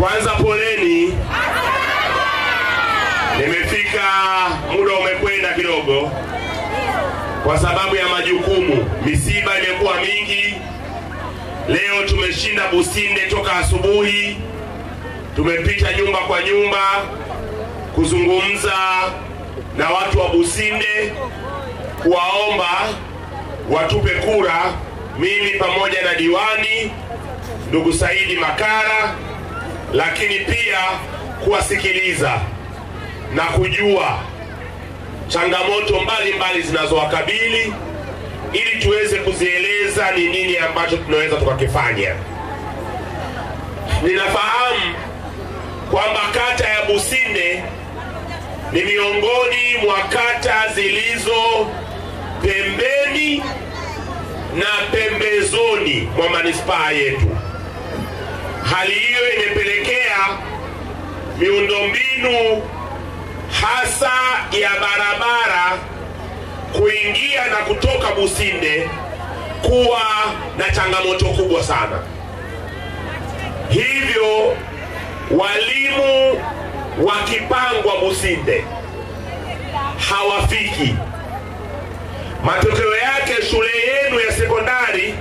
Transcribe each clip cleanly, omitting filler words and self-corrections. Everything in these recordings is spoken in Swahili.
Kwanza poleni. Nimefika muda umekwenda kidogo kwa sababu ya majukumu. Misiba imekuwa mingi. Leo tumeshinda Businde toka asubuhi. Tumepita nyumba kwa nyumba kuzungumza na watu wa Businde, kuwaomba watupe kura, mimi pamoja na diwani ndugu Saidi Makara, lakini pia kuwasikiliza na kujua changamoto mbalimbali zinazowakabili ili tuweze kuzieleza ni nini ambacho tunaweza tukakifanya. Ninafahamu kwamba kata ya Businde ni miongoni mwa kata zilizo pembeni na pembezoni mwa manispaa yetu. Hali hiyo imepelekea miundombinu hasa ya barabara kuingia na kutoka Businde kuwa na changamoto kubwa sana. Hivyo walimu wakipangwa Businde hawafiki. Matokeo yake shule yenu ya sekondari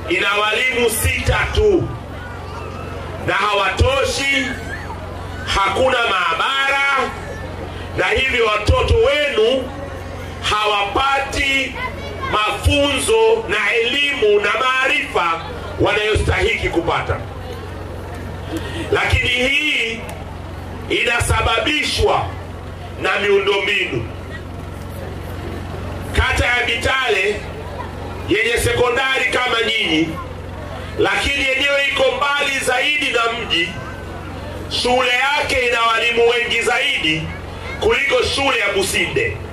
ina walimu 6 tu na hawatoshi, hakuna maabara, na hivyo watoto wenu hawapati mafunzo na elimu na maarifa wanayostahili kupata. Lakini hii inasababishwa na miundombinu. Kata ya Bitale yenye sekondari kama nyinyi, lakini yenyewe iko mbali zaidi na mji, shule yake ina walimu wengi zaidi kuliko shule ya Businde.